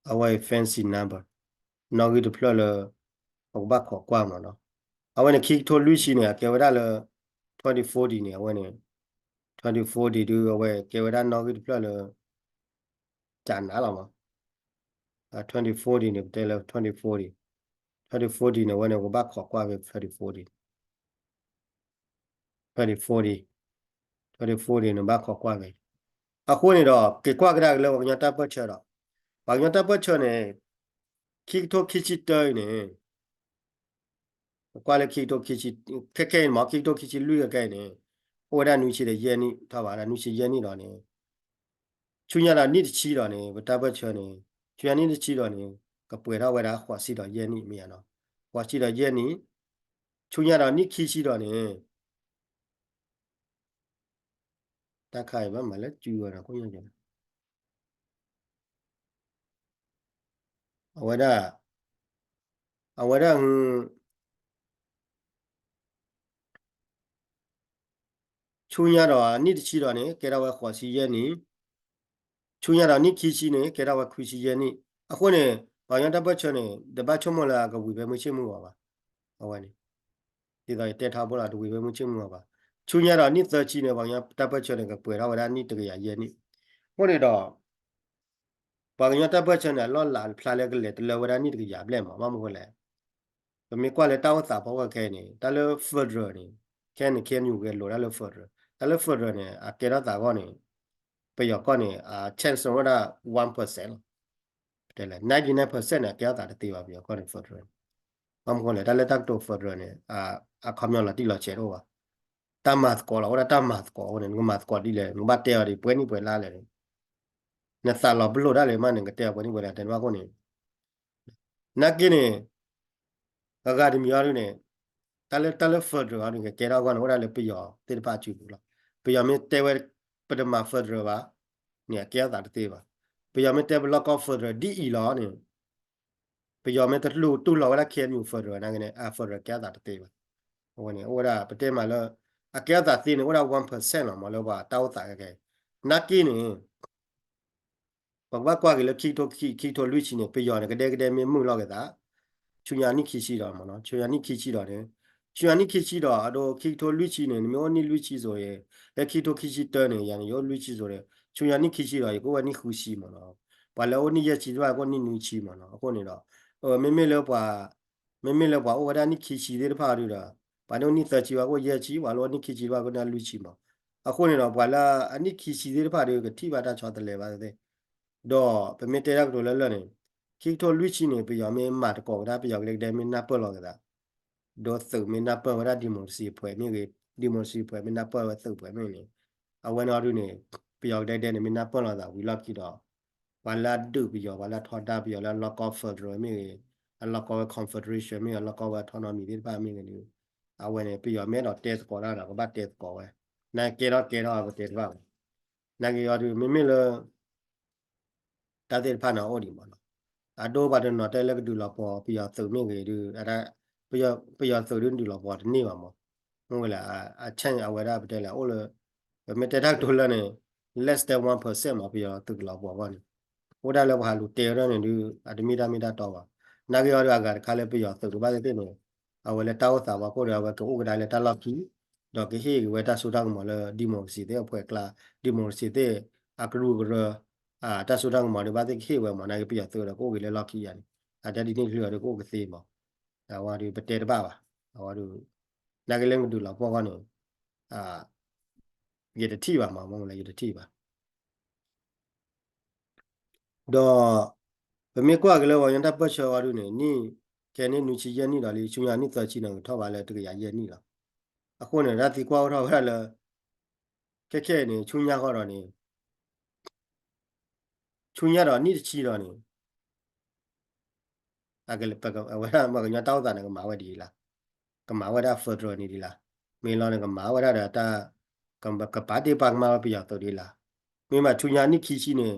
အဝဲအံၤ fancy number နီၣ်ဂံၢ်တဖျၢၣ်လၢ ပကဘၣ်ခိးကွၢ်မးနီၤ. အဝဲန့ၣ် ခံကထိလွံၢ်ဆံန့ၣ် အကဲဝဲဒၣ်လၢ twenty forty န့ၣ် အဝဲန့ၣ် twenty forty ဒုး အဝဲကဲဝဲဒၣ်နီၣ်ဂံၢ်တဖျၢၣ်လၢ ကနးလီၤမး. twenty forty န့ၣ် ပတဲလၢ twenty forty, twenty forty န့ၣ် အဝဲန့ၣ် ပကဘၣ်ခိးကွၢ်ဖဲ twenty forty, twenty forty, twenty forty န့ၣ် ဘၣ်ခိးကွၢ်ဖဲ အဃိန့ၣ်ဒီး က့ၤကွၢ်ကဒါက့ၤလၢပှၤကညီတၢ်ပၢၢ်ဆၢဒီး ပှၤကညီတၢ်ပၢၢ်ဆၢန့ၣ် ခံကထိခံဆံတၢအံၤန့ၣ် ပကွၢ်လၢခံကထိခံဆံ ခဲခဲအံၤမး ခံကထိခံဆံလွံၢ်ခဲခဲအံၤန့ၣ် အိၣ်ဝဲဒၣ်နွံဆံဒီးယဲၢ်နံၣ် ထီၣ်ဘၣ်ဒၣ်နွံဆံယဲၢ်နံၣ်ဒီးန့ၣ် ဆူညါဒီးနံၣ်တဆံဒီးန့ၣ် ပတၢ်ပၢၢ်ဆၢန့ၣ် ဆူညါနံၣ်တဆံဒီးန့ၣ် ကပှဲၤထီၣ်ဝဲဒၣ်ဃိးဆံဒီးယဲၢ်နံၣ်မ့ၢ်ဧါနီၤ, ဃိးဆံဒီးယဲၢ်နံၣ်, ဆူညါဒီးနံၣ်ခံဆံဒီးန့ၣ် တၢ်ခါအံၤဘၣ်မၤလၢစုဝဲဒီး ခိၣ်ညါက အဝဲဒၣ် အဝဲဒၣ် ဆူညါဒီးနံၣ်တဆံဒီးန့ၣ် ကဲထီၣ်ဝဲဃိးဆံယဲၢ်နံၣ်, ဆူညါဒီးနံၣ်ခံဆံန့ၣ် ကဲထီၣ်ဝဲခွံဆံယဲၢ်နံၣ်. အဃိန့ၣ် ပှၤကညီတၢ်ပၢၢ်ဆၢန့ၣ် တဘၣ်ဆိကမိၣ်လၢအကဝံၤဖဲမုၢ်ဆ့ၣ်မုၢ်ဂီၤဘၣ်. အဝဲန့ၣ် ဒ်သိးယတဲထီဘိလီၤ တဝံၤဖဲမုၢ်ဆ့ၣ်မုၢ်ဂီၤဘၣ်. ဆူညါဒီးနံၣ်သၢဆံန့ၣ် ပှၤကညီတၢ်ပၢၢ်ဆၢန့ၣ် ကပှဲၤထီၣ်ဝဲဒၣ်နံၣ်တကယၤယဲၢ်နံၣ်. အဃိန့ၣ်ဒီး ပှၤကညီတၢ်ပၢၢ်ဆၢန့ၣ် အလီၢ်လၤဖျါလၢကလဲၤတလၢဝဲဒၣ်နံၣ်တကယၤဘျဲၣ်မး ဘၣ်မနုၤဃိလဲၣ်. ပမ့ၢ်ကွၢ်လၢတၢ်အိၣ်သးဖီခိၣ်ခဲအံၤန့ၣ် တၢ်လၢ federal န့ၣ် ခဲအံၤန့ၣ် ခဲအံၤ ဂဲၤလိာ်တၢ်လၢ federal, တၢ်လၢ federal န့ၣ် အကဲထီၣ်သးအဂီၢ်န့ၣ် ပယီၤကီၢ်န့ၣ် အ chance ဝဲဒၣ် one percent လီၤ. တဲလဲၣ် ninety-nine percent န့ၣ် အကဲထီၣ်သးတသ့ဘၣ် ပယီၤကီၢ်န့ၣ် federal န့ၣ်. ဘၣ်မနုၤဃိလဲၣ် တၢ်လၢတၢ်ကတိၤ federal န့ၣ် အခီပညီလီၤတံၢ်လီၤဆဲးတအိၣ်ဘၣ်. တၢ်မၤသကိးလီၤ အိၣ်ဒၣ်တၢ်မၤသကိးအဃိန့ၣ် နကမၤသကိးဒ်လဲၣ် နကဘၣ်တဲအီၤဒ်ပှဲၤနံၣ်ပှဲၤလါလဲၣ်န့ၣ် နသးလီၤပလိာ်ဒၣ်လဲာ်မးန့ၣ် နကတဲအီၤပှဲၤနံၣ်ပှဲၤလါ တဲဘၣ်အဃိန့ၣ် နာ်က့န့ၣ် အဂၤတမံၤအီၤဒ်န့ၣ် တၢ်လၢ တၢ်လၢ federal အီၤဒ်န့ၣ် ကကဲထီၣ်အဂီၢ်န့ၣ် အိၣ်ဒၣ်လၢပယီၤသ့ၣ်တဖၣ်အစုပူၤလီၤ. ပယီၤမ့ၢ်တဲဝဲ ပတမၤ federal ဘၣ်န့ၣ် အကဲထီၣ်သးတသ့ဘၣ်. ပယီၤမ့ၢ်တဲပလီၢ်ကီၢ် federal ဒ်အံၤလီၤန့ၣ် ပယီၤမ့ၢ်တတူၢ်လိာ်ဝဲဒၣ် ခဲအံၤ federal နာ်က့န့ၣ် အ federal ကဲထီၣ်သးတသ့ဘၣ်. အဝဲန့ၣ် အိၣ်ဝဲဒၣ် ပတဲမးလၢ အကဲထီၣ်သးသ့န့ၣ် အိၣ်ဒၣ် one percent လီၤမး လၢပှၤတၢ်အိၣ်သးခဲခဲအံၤ နာ်က့န့ၣ် ပ ပကဘၣ်ကွၢ်က့ၤလၢခံကထိခံ ခံကထိလွံၢ်ဆံန့ၣ် ပယီၤန့ၣ် ကဒဲကဒဲမ့ၢ်မုာ်လီၤက့ၤသး ဆူညါနံၣ်ခံဆံဒီးမ့ၢ်နီၤ, ဆူညါနံၣ်ခံဆံဒီးန့ၣ်, ဆူညါနံၣ်ခံဆံဒီး အဒိခံကထိလွံၢ်ဆံန့ၣ် နမ့ၢ်အိၣ်နံၣ်လွံၢ်ဆံစိၤအံၤ, လၢခံကထိခံဆံတၢန့ၣ် ယၤန့ၣ် ယအိၣ်လွံၢ်ဆံစိၤဒီး ဆူညါနံၣ်ခံဆံဒီး ယကအိၣ်ဝဲနံၣ်ဃုဆံမ့ၢ်နီၤ, ပှၤလၢအအိၣ်နံၣ်ယဲၢ်ဆံတဖၣ် ကအိၣ်နံၣ်နွံဆံမ့ၢ်နီၤ, အဃိန့ၣ်ဒီး မ့မ့ၢ်လၢပှၤ မ့မ့ၢ်လၢပှၤအိၣ်ဝဲဒၣ်နံၣ်ခံဆံသ့ၣ်တဖၣ်ဒီး ပှၤန့ၣ်အိၣ်နံၣ်သၢဆံ ပှၤကအိၣ်ယဲၢ်ဆံ, ပှၤလၢအိၣ်နံၣ်ခံဆံတဖၣ်ကအိၣ်နံၣ်လွံၢ်ဆံမး, အဃိန့ၣ်ဒီး ပှၤလၢအနံၣ်ခံဆံသ့ၣ်တဖၣ်ဒီး ကထံၣ်ဘၣ်တၢ်ဆီတလဲဘၣ်သ့ၣ်, ဒီးပမ့ၢ်တဲတၢ်ကတိၤလၢလၢ်န့ၣ်, ခံကထိလွံၢ်ဆံန့ၣ် ပယီၤမ့ၢ်မၤသကိးကဒါ ပယီၤကဒဲကဒဲမ့ၢ်နၢ်ပၢၢ်လီၤက့ၤသး, ဒီးသုးမ့ၢ်နၢ်ပၢၢ်ဝဲဒၣ် democracy အဖွဲ့မ့ၢ်ဂ့ၤ, democracy အဖွဲ့မ့ၢ်နၢ်ပၢၢ်ဝဲသုးအဖွဲ့မ့ၢ်ဂ့ၤန့ၣ်, အဝဲန့ၣ်အီၤဒုန့ၣ် ပယီၤကဒဲကဒဲန့ၣ် မ့ၢ်နၢ်ပၢၢ်လီၤသးဝံၤလီၢ်ခံဒီး ပှၤလၢအဒုးပယီၤ ပှၤလၢအထီဒါပယီၤလၢအလီၢ်ကီ federal မ့ၢ်ဂ့ၤ, အလီၢ်ကီဝဲ confederation မ့ၢ်ဂ့ၤ, အလီၢ်ကီဝဲ autonomy သ့ၣ်တဖၣ်မ့ၢ်ဂ့ၤဒီး အဝဲန့ၣ် ပယီၤမ့ၢ်အဲၣ်ဒိးတဲသကိးတၢ်ဒီး ကဘၣ်တဲသကိးဝဲ, နာ်က့ကဲထီၣ်ကဲထီၣ် ပတဲတဘၣ်ဘၣ်, နာ်က့အီၤဒု မ့မ့ၢ်လၢ တၢ်သ့ၣ်တဖၣ်န့ၣ်အိၣ်ဒံးမးနီၤ, အဒိပှၤတနီၤတဲလၢကဒုးလီၤပှီၤ ပယီၤသုးမ့ၢ်ဂ့ၤဒု ပယီၤသုးဒုဒုးလီၤပှီၤတန့ၢ်ဘၣ်မး, မ့ၢ်ဝဲလၢ အ change အဝဲဒၣ်ပတဲလၢအိၣ်လၢ ပမ့ၢ်တဲတၢ်ကတိၤလၢန့ၣ် less than one percent မး ပယီၤသုးကလီၤပှီၤအဂီၢ်န့ၣ်, အိၣ်ဒၣ်လၢပှၤဟးလူၤတဲဝဲဒၣ်န့ၣ်ဒု အတမ့ၢ်တၢ်မ့ၢ်တၢ်တီဘၣ်, နာ်က့အီၤဒုအဂၤတခါလၢပယီၤသုးဒုဘၣ်သ့ၣ်သ့ၣ်န့ၣ်, အဝဲလၢတၢ်အိၣ်သးပှၤခိၣ်ဒီး အဝဲကအိၣ်ကဒါလၢတၢ်လီၢ်ခံ ဒီးကဟ့ၣ်က့ၤဝဲတၢ်စိတၢ်ကမီၤလၢ democracy သ့ၣ်အဖှဲးကျါ, democracy သ့ၣ်အကရူၢ်ကရၢ, တၢ်စိတၢ်ကမီၤဒုဘၣ်သ့ၣ်ကဟ့ၣ်ဝဲမး, နာ်က့ပယီၤသုးဒီးကအိၣ်က့ၤလၢလီၢ်ခံယၤန့ၣ်, အတၢ်ဒ်န့ၣ်ချုးအီၤဒုကအိၣ်ကသ့မး, အဝဲဒုပတဲတဘၣ်ဘၣ်, အဝဲဒု နာ်က့လၢကဒုးလီၤပှီၢ်အဂီၢ်န့ၣ်, ယတထံၣ်ဘၣ်မး, မ့ၢ်လၢယတထံၣ်ဘၣ် ဒီး ပမ့ၢ်ကွၢ်က့ၤလၢပှၤကညီတၢ်ပၢၢ်ဆၢအီၤဒုန့ၣ် နံၣ် ခဲန့ၣ်နွံဆံယဲၢ်နံၣ်ဒီးလံ ဆူညါနံၣ်သၢဆံန့ၣ် ကထီၣ်ဘးလၢတကယၤယဲၢ်နံၣ်လီၤ. အဃိန့ၣ် တၢ်သံကွၢ်အိၣ်ထီၣ်ဝဲဒၣ်လၢ ခဲခဲအံၤန့ၣ် ဆူညါဃီဒီးန့ၣ် ဆူညါဒီးနံၣ်တဆံဒီးန့ၣ် အဝဲဒၣ်ပှၤကညီတၢ်အိၣ်သးန့ၣ် ကမၤဝဲဒ်လဲၣ်, ကမၤဝဲဒၣ် federal န့ၣ်ဒ်လဲၣ်, မ့ၢ်လီၤန့ၣ် ကမၤဝဲဒၣ်ဒီးတၢ် ကပာ်ဒ့ၣ်ပာ်ကမၣ်ဝဲပယီၤသုးဒ်လဲၣ်, မ့ၢ်ဘၣ်ဆူညါနံၣ်ခံဆံန့ၣ်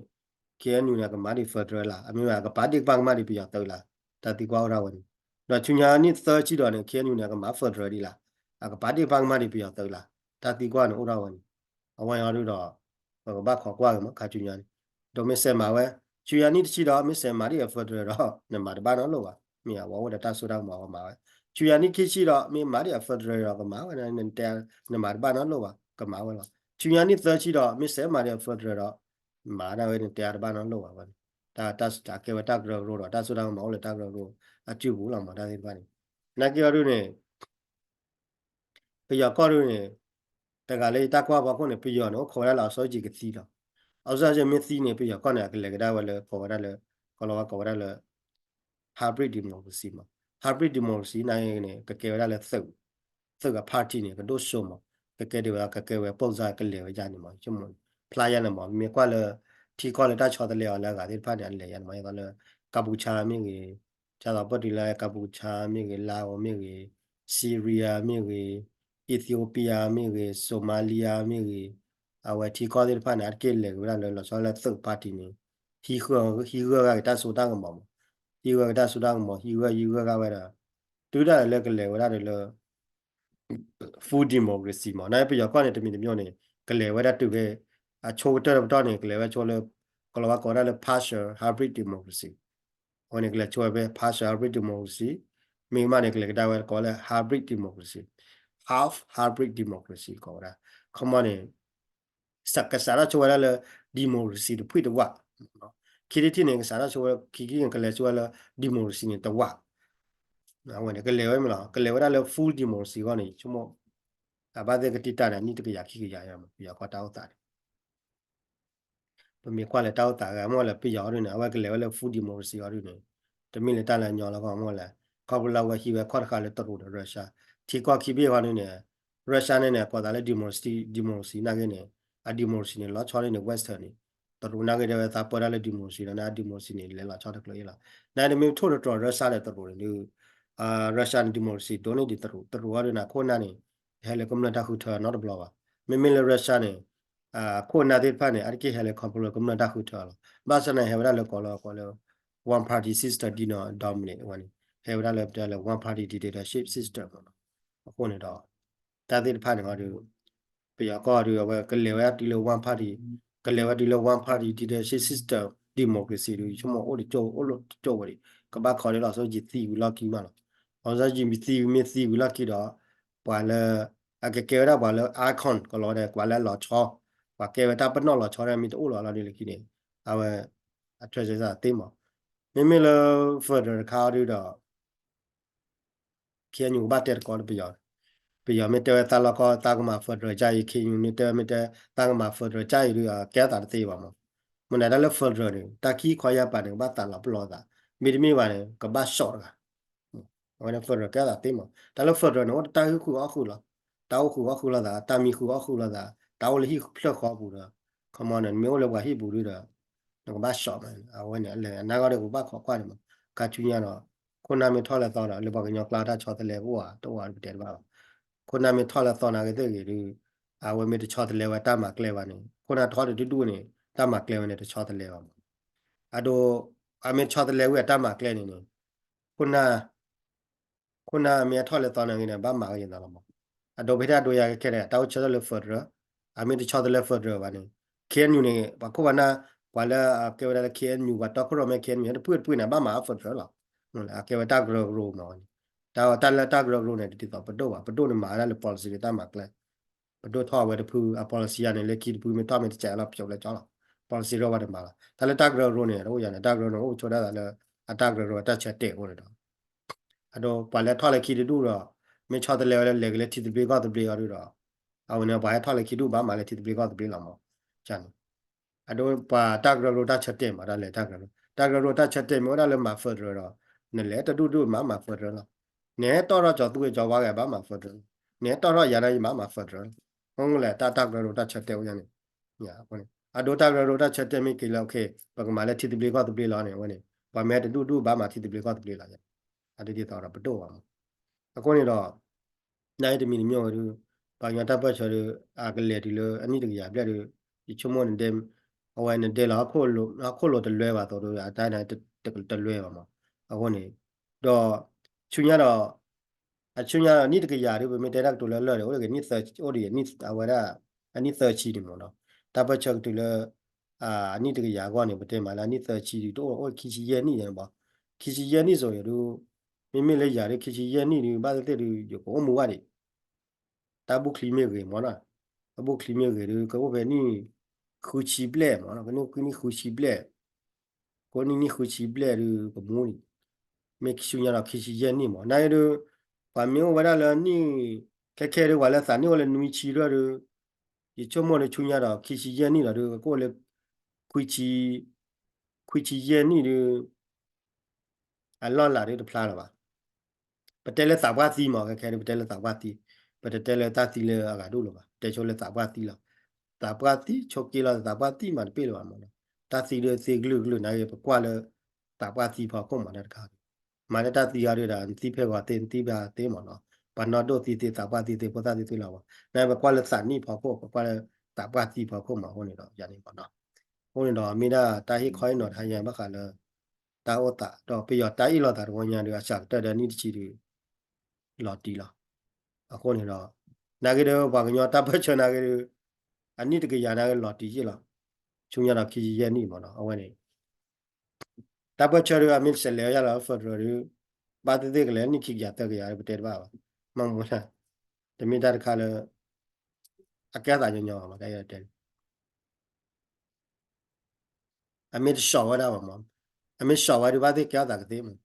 KNU န့ၣ် ကမၤဒံး federal လၢ်, အမ့ၢ်ဘၣ်ကပာ်ဒ့ၣ်ပာ်ကမၣ်ဒံးပယီၤသုးလၢ်, တၢ်သံကွၢ်အိၣ်ထီၣ်ဝဲန့ၣ်, ဒီးဆူညါနံၣ်သၢဆံဒီးန့ၣ် KNU န့ၣ် ကမၤ federal ဒ်လဲၣ်, အကပာ်ဒ့ၣ်ပာ်ကမၣ်ဒံးပယီၤသုးလၢ်, တၢ်သံကွၢ်န့ၣ်အိၣ်ထီၣ်ဝဲန့ၣ်, အဝဲအံၤဒုဒီး ပကဘၣ်ခိးကွၢ်က့ၤမး ခါဆူညါန့ၣ်, ဒီးမ့ၢ်စဲးမၤဝဲ, ဆူညါနံၣ်တဆံဒီး မ့ၢ်စဲးမၤဒံးအ federal ဒီး နမၤတဘၣ်နီတလိၣ်ဘၣ်, မ့ၢ်အဝဲအိၣ်ဒီးတၢ်စိတၢ်ကမီၤအဝဲမၤဝဲ, ဆူညါနံၣ်ခံဆံဒီး မ့ၢ်မၤဒံးအ federal ဒီးကမၤဝဲ, နတဲနမၤတဘၣ်နီတလိၣ်ဘၣ် ကမၤဝဲလီၤ. ဆူညါနံၣ်သၢဆံဒီး မ့ၢ်စဲးမၤဒံးအ federal ဒီး မၤဒၣ်ဝဲ နတဲအတဘၣ်နီတလိၣ်ဘၣ်ဝဲန့ၣ်, တၢ်စးကဲဝဲတၢ်ကရၢကရိဒီး တၢ်စိတၢ်ကမီၤအိၣ်လၢတၢ်ကရၢကရိအစုပူၤလီၤမး တၢ်သ့ၣ်တဖၣ်န့ၣ်, နာ်က့အီၤဒုန့ၣ် ပယီၤကီၢ်ဒုန့ၣ် တဂၤလၢယတၢ်ကွၢ်ဖီခိၣ်န့ၣ် ပယီၤန့ၣ် အိၣ်ခိးဝဲဒၣ်လၢ အောင်ဆန်းစုကြည် ကသံလီၤ.အောင်ဆန်းစုကြည် မ့ၢ်သံန့ၣ် ပယီၤကီၢ်န့ၣ် အကလဲၤကဒါဝဲလၢ ကိးဝဲဒၣ်လၢ ကိးလီၤဝဲကိးဝဲဒၣ်လၢ hybrid democracy မး, hybrid democracy နာ်က့န့ၣ် ကကဲဝဲဒၣ်လၢ သုးအ party န့ၣ် ကဒိၣ်စိမး, ကကဲဒ်ဝဲ ကကဲဝဲ ပုံစံ ကလဲၤဝဲယါန့ၣ်မး, ဖျါယါန့ၣ်မး, မ့ၢ်ကွၢ်လၢ ထံကီၢ်လၢတၢ်ဆီတလဲအီၤလၢအဂၤသ့ၣ်တဖၣ်န့ၣ် အလဲၤယါန့ၣ်မး, ယသးလၢ ကပူၤချါမ့ၢ်ဂ့ၤ, ယသးပၢၢ်တုၤလၢ ကပူၤချါမ့ၢ်ဂ့ၤ, လါအိၣ်မ့ၢ်ဂ့ၤ, စံရံယါမ့ၢ်ဂ့ၤ, အီသီယိပံယါမ့ၢ်ဂ့ၤ, စိမါလံယါမ့ၢ်ဂ့ၤ, အဝဲထံကီၢ်သ့ၣ်တဖၣ်န့ၣ် အတက့ၢ်လဲၤက့ၤဝဲဒၣ်လၢ လီၤဆီလၢ သုး party န့ၣ်, ဟံးဂၢၢ်ဂၤက့ၤတၢ်စိတၢ်ကမီၤမး, ဟံးဂၢၢ်က့ၤတၢ်စိတၢ်ကမီၤ ဟံးဂၢၢ်ဟံးဂၢၢ်ဂၤဝဲဒီး တုၤဒၣ်လဲာ်လၢကလဲၤဝဲဒၣ်ဒီးလၢ full democracy မး, နာ်က့ပယီၤကီၢ်န့ၣ် တမံၤတမံၤန့ၣ် ကလဲၤဝဲဒၣ်တုၤဖဲ အဆိကတၢၢ်တပတီၢ်န့ၣ် ကလဲၤဝဲဆိလၢ ကလီၤဝါကိးဝဲဒၣ်လၢ partial hybrid democracy, အဝဲန့ၣ် ကလဲၤဆိဝဲဖဲ partial hybrid democracy, မ့ၢ်မးန့ၣ် ကလဲၤကဒါဝဲကိးဝဲလၢ hybrid democracy, half hybrid democracy ကိးဝဲဒၣ်, ခီမီန့ၣ် ကစးထီၣ်ဆိဝဲဒၣ်လၢ democracy တဖှံၣ်တဝး, ခံထံၣ်တထံၣ်န့ၣ် ကစးထီၣ်ဆိဝဲ ခံခံန့ၣ် ကလဲၤဆိဝဲလၢ democracy န့ၣ် တဝး, အဝဲန့ၣ် ကလဲၤဝဲမ့ၢ်လီၤ, ကလဲၤဝဲဒၣ်လၢ full democracy အဂီၢ်န့ၣ် ဆိကမိၣ် အဘၣ်သ့ၣ်ကတံၢ်တၢ်န့ၣ် အနံၣ်တကယၤခံကယၤယါမး ပယီၤကီၢ်တၢ်အိၣ်သးန့ၣ် ပမ့ၢ်ကွၢ်လၢတၢ်အိၣ်သးဂၤမ့ၢ်လၢပယီၤအီၤဒုန့ၣ် အဝဲကလဲၤဝဲလၢ full democracy အီၤဒုန့ၣ် တမ့ၢ်လၢတၢ်လၢအညီလီၤကီၢ်မ့ၢ်လဲၣ်, ခီဖျိလၢအဝဲဟံးဝဲခီၣ်တဃာ်လၢတရူးဒီး Russia, ထံကီၢ်ခံဘ့ၣ်ဃီဒုန့ၣ် Russia န့ၣ်န့ၣ် အကိးသးလၢ democracy, democracy နာ်က့န့ၣ် အ democracy န့ၣ် လီၤဆီန့ၣ်န့ၣ် Western န့ၣ်, တရူးနာ်က့တဲဝဲသးပၢတၢ်လၢ democracy ဒီးန့ၣ် အ democracy န့ၣ် လဲၤလီၤဆီတကျၢၤအံၤလီၤ. နာ်က့နမ့ၢ်ထိၣ်သတြီၤ Russia ဒီးတရူးန့ၣ်ဒု Russia န့ၣ် democracy ဒိၣ်န့ၢ်ဒံးတရူး, တရူးအီၤဒုန့ၣ် ခိၣ်နၢ်န့ၣ် ဟဲလၢကမျၢၢ်တၢ်ဃုထၢနီတဘျီဘၣ်. မ့မ့ၢ်လၢ Russia န့ၣ် ခိၣ်နၢ်သ့ၣ်တဖၣ်န့ၣ် အတက့ၢ်ဟဲလၢခီဖျိလၢကမျၢၢ်တၢ်ဃုထၢလီၤ. ဘၣ်ဆၣ်န့ၣ် ဟဲဝဲဒၣ်လၢကိးလၢကိးလၢ one party system ဒ်နီၢ် dominate အဝဲန့ၣ် ဟဲဝဲဒၣ်လၢပတဲလၢ one party dictatorship system မ့ၢ်နီၤ. အဃိန့ၣ်ဒီး တၢ်သ့ၣ်တဖၣ်န့ၣ်ဒီး ပယီၤကီၢ်ဒီး အဝဲကလဲၤဝဲဒၣ်တုၤလၢ one party, ကလဲၤဝဲတုၤလၢ one party dictatorship system democracy ဒီး ယဆိကမိၣ်အိၣ်တကၠိၣ် အိၣ်လၢတကၠိၣ်ဝဲဒၣ် ကဘၣ်ခီဒ်လီၤဆီယံာ်သံဝံၤလီၢ်ခံမးလီၤ. လီၤဆီယံာ်သံဝံၤမ့ၢ်သံဝံၤလီၢ်ခံဒီး ပှၤလၢ အကကဲဝဲဒၣ်ပှၤလၢ icon ကလီၤဝဲဒၣ် ပှၤလၢလီၤဆီ ပှၤကဲဝဲတၢ်ပနီၣ်လီၤဆီဒၣ်မ့ၢ်တအိၣ်လီၤလီၤဒ်လၢခံန့ၣ် အဝဲ အ treasure သ့မး. မ့မ့ၢ်လၢ federal တခါအီၤဒုဒီး KNU ကဘၣ်တဲတကီးလၢပယီၤ, ပယီၤမ့ၢ်တဲဝဲသးလီၢ်ကီၢ်သးကမၤ federal ကၢ်အံၤ KNU မ့ၢ်တဲဝဲမ့ၢ်တဲသးကမၤ federal ကၢ်အံၤဒု ကဲသးတသ့ဘၣ်မး. မ့ၢ်နၤတၢ်လၢ federal န့ၣ် တၢ်ခံခီယါပာ်န့ၣ် ကဘၣ်သးလီၤပလိာ်သး, မ့တမ့ၢ်ဘၣ်န့ၣ် ကဘၣ် short တဂၤ အဝဲန့ၣ် federal ကဲသးသ့မး. တၢ်လၢ federal န့ၣ် အိၣ်ဒီးတၢ်ဟုၣ်ဃုာ်အီၣ်ဃုာ်လီၤ, တၢ်အိၣ်ဃုာ်အီၣ်ဃုာ်လိာ်သး, တၢ်မံဃုာ်အီၣ်ဃုာ်လိာ်သး, တၢ်အိၣ်လၢဟံၣ်ဖျၢၣ်ဃီပူၤဒီး ခီမီန့ၣ် နမ့ၢ်အိၣ်လၢပှၤဟံၣ်ပူၤဒုဒီး နကဘၣ် short မး. အဝဲန့ၣ် အလဲၤအနၢ်ဂီၢ်ဒီး ပကဘၣ်ခိးကွၢ်န့ၣ်မး. ခါဆူညါဒီး ခိၣ်နၢ်မ့ၢ်ထီၣ်လၢသီဒီး လၢပှၤကညီကျါတၢ်ဆီတလဲကအိၣ်ဧါ တအိၣ်ဧါ ပတဲတဘၣ်ဘၣ်. ခိၣ်နၢ်မ့ၢ်ထီၣ်လၢသီနာ်က့သ့ၣ်ဂ့ၤဒု အဝဲမ့ၢ်တဆီတလဲဝဲတၢ်မၤကျဲဘၣ်န့ၣ် ခိၣ်နၢ်ထီၣ်တဒူၣ်ဒူၣ်န့ၣ် တၢ်မၤကျဲဝဲန့ၣ် တဆီတလဲဘၣ်မး. အဒိ အမ့ၢ်တဆီတလဲဝဲအတၢ်မၤကျဲန့ၣ်န့ၣ် ခိၣ်နၢ် ခိၣ်နၢ်မ့ၢ်အထီၣ်လၢသီနာ်က့န့ၣ် ဘၣ်မၤကယဲၢ်သးလီၤမး. အဒိ ပဟ့ၣ်တၢ်ဒိယါခဲခဲန့ၣ် တၢ်အိၣ်ဆၢထၢၣ်လၢ federal, အမ့ၢ်တဆီတလဲ federal ဘၣ်န့ၣ် KNU န့ၣ် ပှၤခိၣ်ပှၤနၢ် ပှၤလၢအကဲဝဲဒၣ်လၢ KNU ပှၤတီခိၣ်ရိၣ်မဲ KNU တဖုတဖုန့ၣ် ဘၣ်မၤအ federal လီၤ. အကဲဝဲတၢ်ကရၢကရိမးန့ၣ် တၢ် တၢ်လၢတၢ်ကရၢကရိန့ၣ် တဒ်သိးပဒိၣ်ဘၣ်, ပဒိၣ်န့ၣ်မၤဝဲဒၣ်လၢ policy ဒီးတၢ်မၤကျဲ ပဒိၣ်ထီၣ်ဝဲတဖု အ policy ယါန့ၣ် လၢခံတဖုမ့ၢ်ထီၣ်မ့ၢ်တစဲးလီၤ ပျိးလၢကၠီလီၤ. policy ရိၣ်ဝဲတမၤလီၤ. တၢ်လၢတၢ်ကရၢကရိန့ၣ် တအိၣ်ယါန့ၣ် တၢ်ကရၢကရိန့ၣ် အိၣ်ဆိဒၣ်သးလၢ အတၢ်ကရၢကရိအတၢ်ဆၢတဲာ်အဃိန့ၣ်ဒီး အဒိ ပှၤလၢထီၣ်လၢခံတဒူၣ်ဒီး မ့ၢ်ဆီတလဲဝဲလၢလဲၤက့ၤလၢထံသဘျ့ကီၢ်သဘျ့အီၤဒုဒီး အဝဲန့ၣ် ပှၤဟဲထီၣ်လၢခံဒူၣ်ဘၣ်မၤလၢထံသဘျ့ကီၢ်သဘျ့လီၤမး. န့ၣ် အဒိ ပှၤတၢ်ကရၢကရိတၢ်ဆၢတဲာ်မး တၢ်လဲၤတၢ်ကရၢကရိ တၢ်ကရၢကရိတၢ်ဆၢတဲာ်မ့ၢ်ဝဲဒၣ်လၢမၤ federal ဒီး နလဲၤတဒူၣ်ဒူၣ်မၤမၤ federal လီၤ. နဟဲတီၣ်ထီၣ်ကၠီၤသူက့ၤကၠီၤဝါဂဲၤဘၣ်မၤ federal, နဟဲတီၣ်ထီၣ်ယၤန့ၣ်ယမၤမၤ federal လီၤ. မ့ၢ်လဲၣ် တၢ်တၢ်ကရၢကရိတၢ်ဆၢတဲာ်အိၣ်ယါန့ၣ် အဒိ တၢ်ကရၢကရိတၢ်ဆၢတဲာ်မ့ၢ်က့ၤလၢ okay ပကမၤလၢထံသဘျ့ကီၢ်သဘျ့လီၤန့ၣ် အဝဲန့ၣ် ပှၤမ့ၢ်တဒူၣ်ဒူၣ်ဘၣ်မၤထံသဘျ့ကီၢ်သဘျ့လီၤ. အဒ်သိးဒီးပဒိၣ်ဘၣ်မး. အဃိန့ၣ်ဒီး နာ်အံၤတမံၤတမံၤဝဲဒု ပှၤကညီတၢ်ပၢၢ်ဆၢဒု အကလဲၤတုၤလၢအနံၣ်တကယၤဘျဲၣ်ဒု ယဆိကမိၣ်နဒဲ အဝဲနဒဲလီၤ ဟီၣ်ခိၣ်လိၤတလွဲဘၣ်သိးဒီး အတၢ်န့ၣ်တလွဲဘၣ်မး. အဃိန့ၣ် ဒီး ဆူညါဒီး အဆူညါဒီးနံၣ်တကယၤဒု ပမ့ၢ်တဲတၢ်ကတိၤလၢလၢာ်ဒီး အိၣ်တဂ့ၤ နံၣ်သၢ အိၣ်ဒံး အဝဲဒၣ် အနံၣ်သၢဆံန့ၣ်မးနီၤ. တၢ်ပၢၢ်ဆၢကတုၤလၢ အနံၣ်တကယၤအဂီၢ်န့ၣ် ပတဲမးလၢအနံၣ်သၢဆံဒု တအိၣ်အိၣ်ခံဆံယဲၢ်နံၣ်န့ၣ်မး. ခံဆံယဲၢ်နံၣ်စိၤယဲဒု မ့မ့ၢ်လၢယၤဒု ခံဆံယဲၢ်နံၣ်ဒု ဘၣ်သ့ၣ်သ့ၣ်ဒု ယကအိၣ်မူဘၣ်ဒံး တၢ်ဘူၣ်ချံမ့ၢ်ဂ့ၤမးနီၤ, တၢ်ဘူၣ်ချံမ့ၢ်ဂ့ၤဒု ကအိၣ်ဖဲနံၣ်ဃုဆံဘျဲၣ်မးနီၤ, ကနံၣ်နံၣ်ဃုဆံဘျဲၣ်, ကနံၣ်နံၣ်ဃုဆံဘျဲၣ်ဒု ကမူန့ၣ်, မ့ၢ်ဆူညါဒီးခံဆံယဲၢ်နံၣ်မး, နာ်က့ဒု ပှၤမ့ၢ်အိၣ်ဝဲဒၣ်လၢနံၣ် ခဲခဲဒု ပှၤလၢသးနံၣ်အိၣ်လၢနွံဆံဒု ယဆိကမိၣ်လၢဆူညါဒီး ခံဆံယဲၢ်နံၣ်ဒီးဒု ကအိၣ်လၢ ခွံဆံ ခွံဆံယဲၢ်နံၣ်ဒု အလီၢ်လၤဒုတဖျါလၢၤဘၣ်. ပတဲလၢသးပှၢ်သံမး ခဲခဲဒု ပတဲလၢသးပှၢ်သံ, ပတတဲလၢတၢ်သံလၢအဂၤဒိၣ်လၢၤဘၣ်, ပတဲဆိလၢသးပှၢ်သံလီၤ. သးပှၢ်သံဆိးက့လီၤ သးပှၢ်သံမးတပ့ၢ်လၢၤဘၣ်မး, တၢ်သံဒုသ့ကလုာ်ကလုာ်နာ်က့ ပကွၢ်လၢ သးပှၢ်သံဖီခိၣ်မးတၢ်တခါ, မၤလၢတၢ်သံအီၤဒုဒီး နသံဖဲဂီၤသ့ နသံဖဲဂီၤသ့မးနီၤ, ပှၤနီၢ်ဒိၣ်သံသ့ သးပှၢ်သံသ့ ဖိသၣ်သံသ့လီၤဘၣ်, နာ်က့ပကွၢ်လၢသးနံၣ်ဖီခိၣ် ပကွၢ်လၢသးပှၢ်သံဖီခိၣ်မး အဃိန့ၣ်ဒီး ယၤန့ၣ်မးနီၤ, အဃိန့ၣ်ဒီး မ့ၢ်ဒၣ်တၢ်ဟ့ၣ်ခီဟ့ၣ်နီၤတဟါညါဘၣ်ဃးလၢ တၢ်အိၣ်သး ဒီးပယီၤတၢ်အ့ၣ်လိာ်သးတဝီညါဒီး အစှၤကတၢၢ်ဒီးနံၣ်တဆံဒု လီၤတံၢ်လီၤ. အဃိန့ၣ်ဒီး နာ်က့ဒီး ပှၤကညီတၢ်ပၢၢ်ဆၢနာ်က့ဒု အနံၣ်တကယၤနာ်က့လီၤတံၢ်ယ့ၣ်လီၤ. ဆူညါဒီးခံဆံယဲၢ်နံၣ်မးနီၤ အဝဲန့ၣ် တၢ်ပၢၢ်ဆၢဒု အမ့ၢ်တစဲးလဲၤဝဲယါလီၤ federal ဒု ဘၣ်သ့ၣ်သ့ၣ်ကလဲၤနံၣ်ခံကယၤသၢကယၤဒု ပတဲတဘၣ်ဘၣ်. မ့ၢ်မူလၢ တမ့ၢ်တၢ်တခါလၢ အကဲသးညီညီဘၣ်မး တၢ်အံၤတဲ အမ့ၢ်တ short ဝဲဒၣ်ဘၣ်မး, အမ့ၢ် short ဝဲဒု ဘၣ်သ့ၣ်ကဲထီၣ်သးကသ့မး,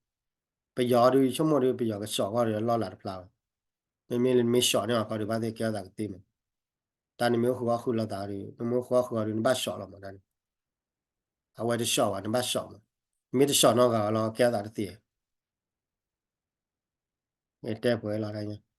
ပယီၤဒု ယဆိကမိၣ်ဒု ပယီၤက short ဂီၢ်ဒီးလီၢ်လၤတဖျါဘၣ်, မ့မ့ၢ်လၢမ့ၢ် short န့ၢ်အီၤခီဒု ဘၣ်သ့ၣ်ကဲထီၣ်သးကသ့မး, တၢ်နမ့ၢ်အိၣ်ဃုာ်အီၣ်ဃုာ်လိာ်သးဒု နမ့ၢ်အိၣ်ဃုာ်အီၣ်ဃုာ်အီၤဒု နဘၣ် short လီၤမး တၢ်န့ၣ်, အဝဲတ short ဘၣ် နဘၣ် short မး, မ့ၢ်တ short နီတဂၤလီၤ ကဲထီၣ်သးတသ့ တဲပှဲၤလီၤ